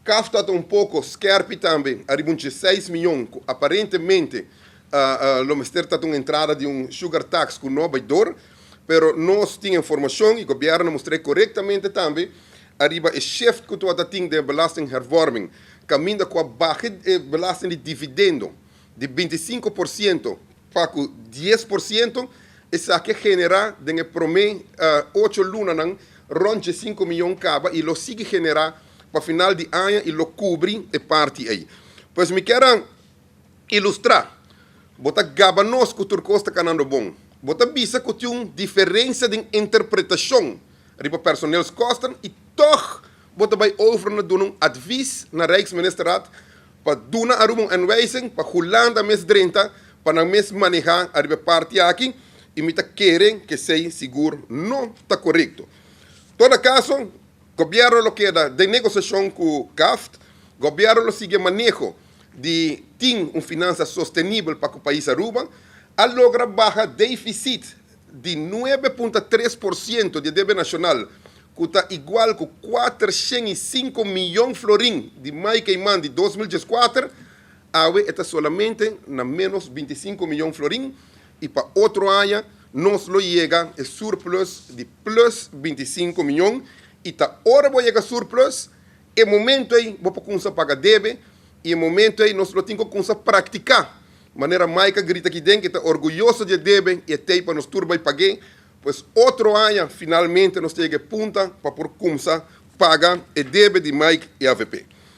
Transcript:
CAft ta un poko skèrpi tambe ariba un 16 mion ku aparentemente lo mester ta un entrada di un sugar tax ku no bai dor, pero nos tin informashon i gobièrnu a mustr'é korektamente tambe ariba e shift ku tabata tin den belastinghervorming kaminda ku a baha e belasting di dividendo di 25% pa ku 10%. Esaki a generá den e promé 8 lunanan rònt 5 mion kaba i lo sigui generá pa final di aña i lo kubri e parti ei. Pues mi ke ilustrá, bo ta gaba nos ku tur kos ta kanando bon. Bo ta bisa ku tin un diferensia di interpretashon riba personeelskosten i toch bo ta bai over na duna un advies na Rijksministerraad pa duna Aruba un aanwijzing pa Hulanda mes drenta pa nan mes manehá ariba parti aki, i mi ta kere ku esei sigur no ta korekto. Todo kaso, gobièrnu lo keda den negosiashon ku CAFT, gobièrnu lo sigui maneho di tin un finansa sostenibel pa e pais Aruba, a logra baha défisit di 9,3% di debe nashonal, ku ta igual ku 405 mion florin di Mike Eman di 2014, awe ta solamente na menos 25 mion florin i pa otro aña nos lo yega e surplus di plus 25 mion i ta ora bo yega surplus e momento ei bo por kuminsá paga debe i e momento ei nos lo tin ku kuminsá praktiká manera Mike a grita aki den ku ta orguyoso di debe i t'ei pa nos tur bai pag'é. Pues otro aña finalmente nos yega punta pa por kuminsá paga e debe di Mike i AVP.